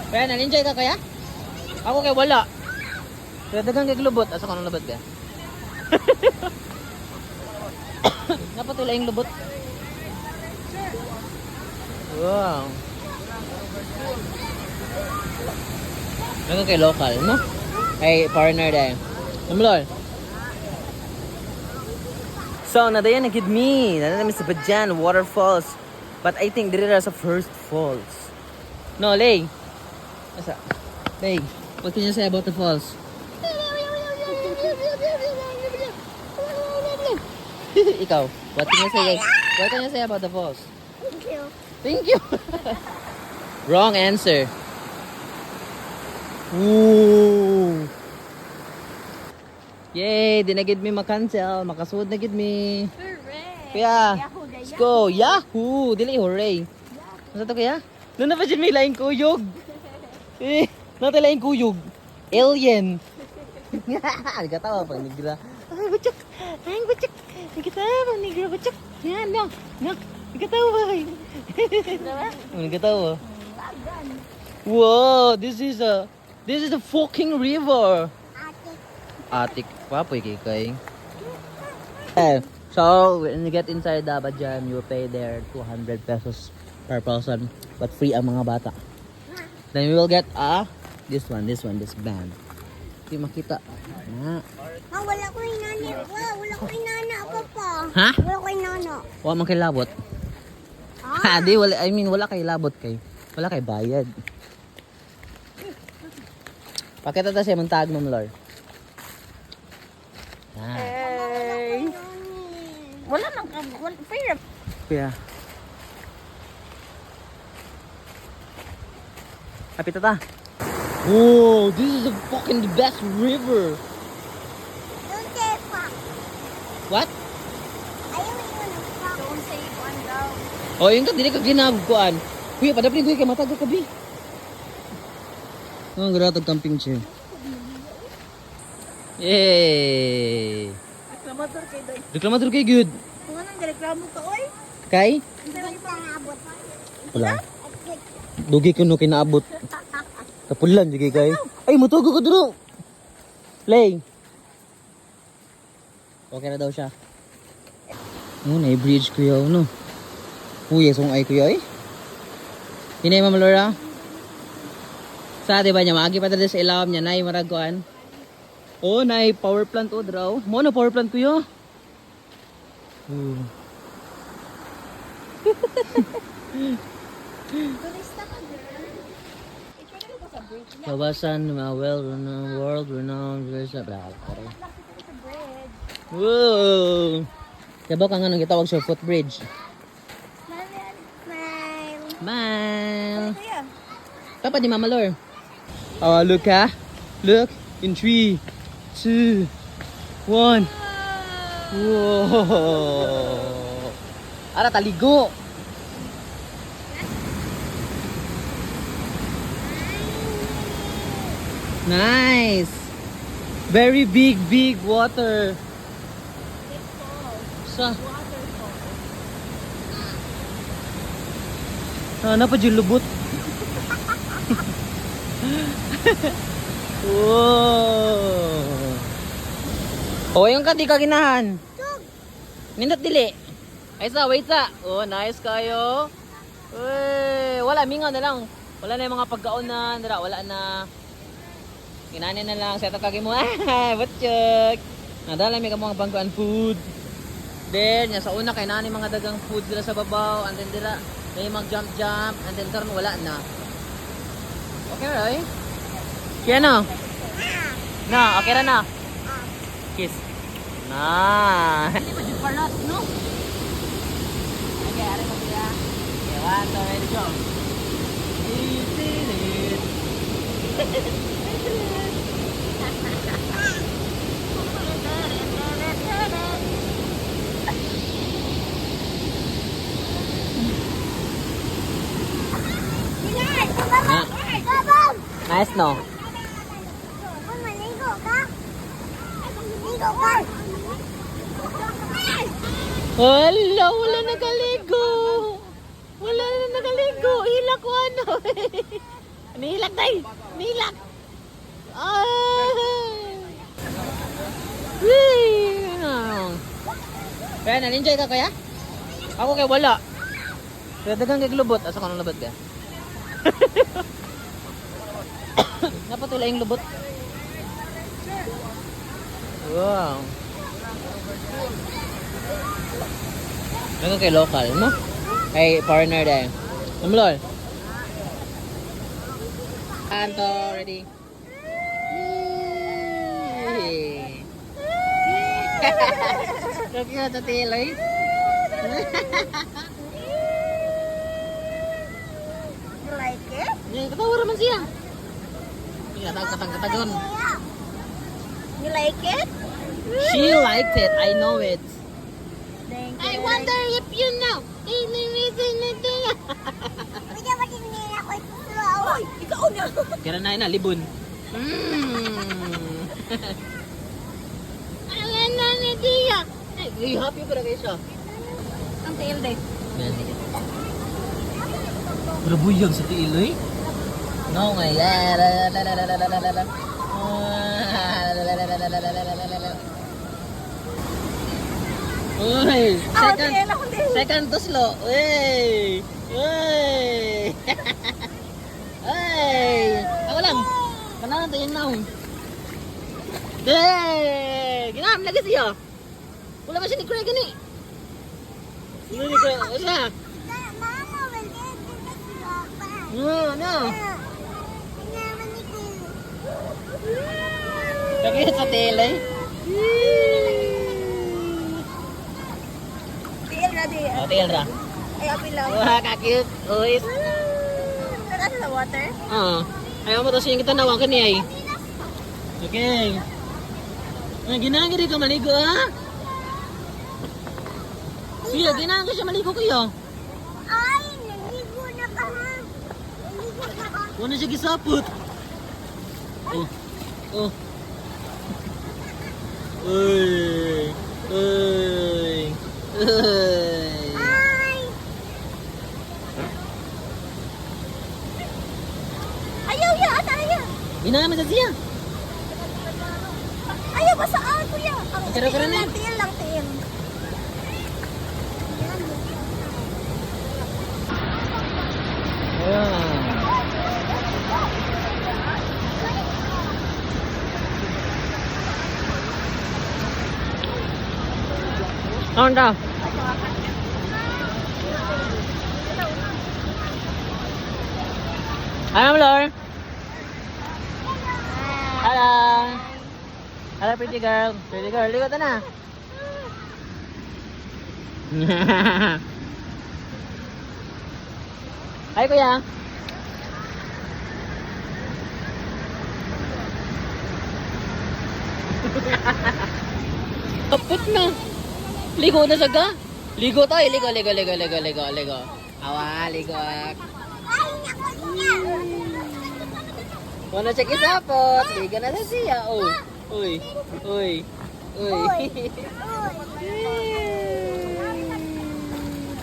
Kaya na-enjoy ka kaya? Ako kay wala. Kaya dagang kay lubot. Asa ka nang lubot ka? Napatulay yung lubot. Wow. Dagang kay local, no? Ay, foreigner dahil. Namlol. So, nadayan na gid me. Nadayan namin sa Badjan Waterfalls. But I think diri ra sa first falls. No, Lay. Asa? Lay, what can you say about the falls? Ikaw, what can you say? What can you say about the falls? Thank you. Thank you. Wrong answer. Ooh. Yay, di na gid mi makancel, makasuod na gid mi. Hooray! Kuya, Yahoo, let's go. Yahoo! Dili, hooray. Ano to kuya? Doon na pa dyan may laing kuyog. Eh, nata laing kuyog. Alien. Nagkatawa pag nigra. Ay, butchok. Ay, butchok. Nagkatawa pag nigra, butchok. Yan, no. No. Nagkatawa. Nagkatawa. Whoa, this is a fucking river. Ate. Atik papoy kay kay. Eh, so, when you get inside the Badjan, you will pay there 200 pesos per person. But free ang mga bata. Then we will get this one, this one, this band. Hindi makita. Na. Ah, wala ko inana. Wala ko inana, papa. Ha? Wala ko inana. Wala man kay labot. Ha, di wala, I mean wala kay labot kay. Wala kay bayad. Pakita ta siya mong tag, Ma'am Lor. Ah. Hey. Wala nang wala fair. Kuya. Happy tata. Whoa, this is the fucking the best river. Don't say fuck. What? Ayaw mo ng fuck. Don't say kuan daw. Oh, yun ka, dili ka ginagkuan. Kuya, padapin kuya, kay matag ka bi. Ang garatag camping chair. Yay! Reklamador kay doy. Reklamador kay good. Kung anong reklamo ka oy? Kay? Hindi pa naabot. Wala. Dugi ko no kinaabot. Kapulan jud kay. Ay, mutugo ko duro. Play. Okay na daw siya. Oh, na bridge kuya no. Uy, song ay kuya eh. Hinay Ma'am Laura. Sa di ba niya maagi pa dali sa ilawom niya nay marag kuan. Oh, nay power plant oh draw. Mo na power plant kuya. Oh. Turista ka girl. Ikaw na ba sa bridge? Kawasan, mga well-renowned, world-renowned, blah, blah, blah. Nakita ko sa bridge. Whoa! Kaya ba ka nga nung gitawag siya footbridge? Smile. Smile. Smile! Kuya. Papa di Mama Lor. Oh, look ha. Look. In 3, 2, 1. Whoa! Ara, taligo! Nice! Very big, big water. Sa? Waterfall. Sana pa dyan lubot. Whoa! Oh, yung ka, di ka ginahan. Nindot dili. Ay sa, wait sa. Oh, nice kayo. Uy, wala, mingaw na lang. Wala na yung mga pagkaonan, dira, wala na. Kinanin na lang, set up kagi mo. Ah, butchok. Nadala may kamong bangkuan food. Then, ya, sa una kay nani mga dagang food dira sa babaw, and then dira may mag jump jump, and then karon wala na. Okay, right? Kaya na? Na, okay ra na. Kiss. Na. Hindi pa jud parlot, no? Okay, are mo kuya. Okay, one, two, ready, go. Na. Babam! Nice, no? Oh, maligo ka? Maligo ka? Wala, wala nakaligo. Wala na nakaligo. Hila ko ano. Nilak day! Nilak! Ah! Whee! Kaya na-enjoy ka kaya? Ako kay wala. Kaya dagang kay lubot. Asa ka nang lubot ka? Napatulay yung lubot. Wow. Dagang kay local, no? Kay foreigner dahil. Umlol. Anto, ready? Yay! Kaya sa tiloy. You like it? Ngayon, katawa raman siya. Katag katag katagon. You like it? She liked it. I know it. Thank I wonder if you know. Oy, ikaw na. Kira na ina, libon. Ayan na ni Dia. Ay, happy para kayo siya. Ang tiil day. Pero buyag sa tiil, eh. No, nga. La, la, la, la, la, la, la, la, la. Ah, la, la, la, la, la, la, la, la, la, la. Uy, Ah, second, tiil ako tiil. second to slow. Uy, uy. Uy, ako lang. Kanalan tayo na. Hey, ginam lagi siya. Wala ba siya ni Craig gani? Wala ni Craig. Wala. Mama will get to the papa. No, no. Lagi sa tele. Tiil na di. Oh, tiil ra. Ay, apil lang. Wah, ka-cute. Uy. Nasa sa water? Ah. Ayaw mo tapos yung kita nawang kani ay. Okay. Ay, ginang gid ka maligo ah. Kuya, ginang ka siya maligo kuya. Ay, naligo na ka ha. Naligo na ka. Wala siya gisapot. Oh. Oh. Uy. Uy. Uy. Ay! Ayaw, ya, ata, ayaw. Ginang sa siya. Ayaw, basaan, kuya. Ang Kara, kara tiil na. lang, tiil lang, tiil. Ayan. Ano daw? Hi, Ma'am Lor. Hello. Hello, pretty girl. Pretty girl, ligo ta na. Hi, kuya. Kapit na. Ligo na siya ka? Ligo tayo. Ligo, ligo, ligo, ligo, ligo, ligo. Awa, ligo. Ay, naku niya! Wala siya kisapot. Ligo na sa siya. Uy, uy, uy, uy. Uy.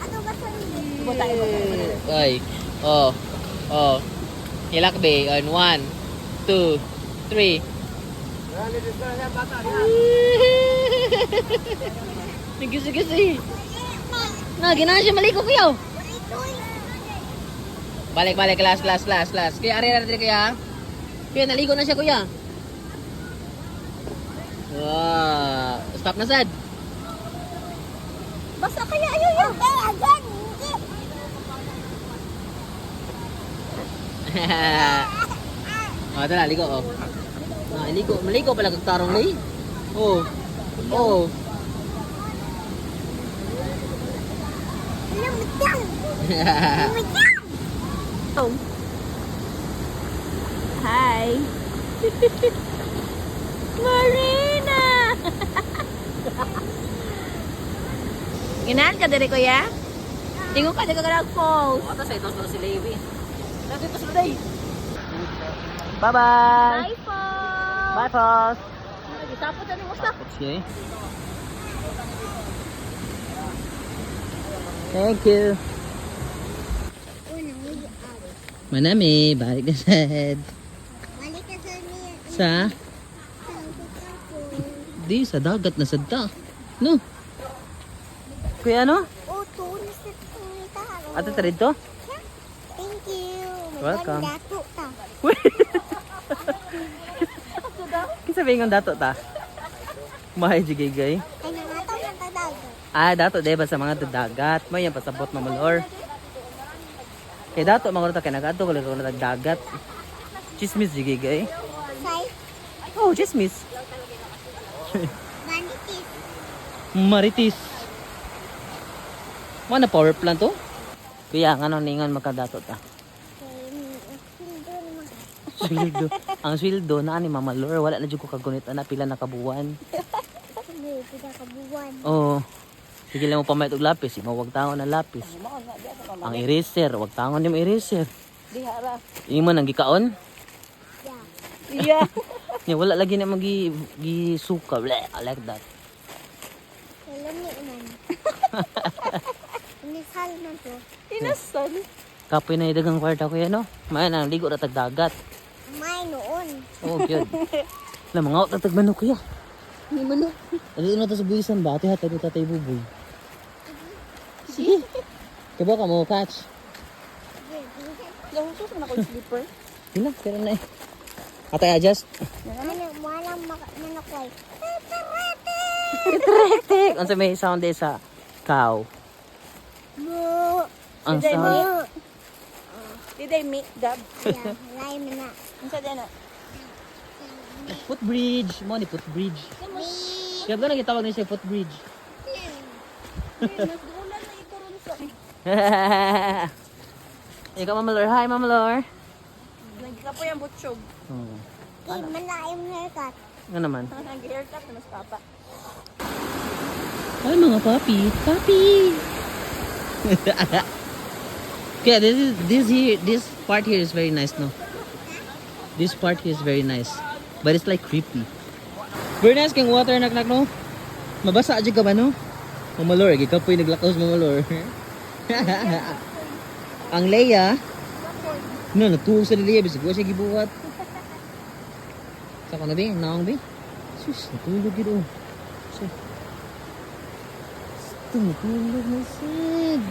Ano ba sa Buta, buta, buta. Ay, oh, oh. Hilak be. On one, two, three. Nagisi-gisi. Na, ginawa siya maligo kuya. Balik, balik, last, last, last, last. Kuya, ari, ari, kuya. Kuya, naligo na siya, kuya. Wow. Stop na, sad. Basa kaya, ayaw, ayaw. Okay, again, hindi. Oh, tara, ligo, oh. Ah, ligo. Maligo pala kag tarong lay. Oh. Oh. Lumutang! Lumutang! Oh. Hi. Marina! Ginahan ka diri, kuya? Tingo ka, di ka nag-falls. Ata sa itos si Levi. Nandito sila day. Bye-bye. Bye, falls! Bye, Falls. Gisapot na ni mo sa. Okay. Thank you. Una, we are. Manami, balik na sad. Balik ka sa niya. Sa? Sa ko. Di, sa dagat na sad ta. No? Kuya, ano? Oh, tuon sa tumita. Ato ta dito? Thank you. May Welcome. Dato ta. Kinsa ba ingon dato ta? Mahay jigay gay. Ay, nangato ng tadagat. Ah, dato di ba sa mga dagat? May yan pasabot, Mama Lor. Kay dato mga ta kay nagadto ko lang dagat. Chismis jigay gay. Say, Oh, chismis. vanities. Maritis. Mana power plant to? Kuya, ngano ningon magkadato ta? Kay, sildo naman. Sweldo. Ang sweldo na ni Mama Lor, wala na jud ko kagunit ana pila na kabuwan. May pila ka buwan. Oo. Sige lang mo pamay og lapis, imo wag tangon ang lapis. Ang eraser, wag tangon nimo eraser. Diha ra. Imo nang gikaon? Yeah. Yeah. Nya wala lagi na magi gisuka. Bleh, I like that. Kay lami man. Inisal man to. Inasal. Kapoy na idagang kwarta ko yan, no? May nang ligo ra tag dagat. May noon. Oh, gyud. La mga out tag manok kuya. Ni manok. Ano na to sa buwisan ba? Ate hatag ni Tatay Buboy. Sige. Kaya ka mo catch. Lahusos man ako yung slipper. Yun na, pero na eh. Atay adjust. Ano, walang manok ay. Tek. Unsa may sound eh sa cow? Mo. Ang Hindi, sound. mo. Diday mi gab. Yeah, lay man na. Unsa din na? Footbridge. Mo ni footbridge. Kaya ba nagitawag ni siya footbridge? Mas duulan na ito ron sa. Ikaw, Mama Lor. Hi, Mama Lor. Nagkapoy ang butchog. Oh. Kay malaim haircut. Ano naman? Nag-haircut na mas papa. Ay, mga papi. Papi! Okay, this is this here this part here is very nice, no? This part here is very nice. But it's like creepy. Very nice kang water nak nak no. Mabasa jud ka ba no? Mama Lor, gikapoy naglakaw sa Mama Lor. Ang Leia, no, natuog sa Leia bisag wa siya gibuhat. Sa ko na bi, naong bi. Sus, natulog gid oh. Sus. Tumutulog na sad.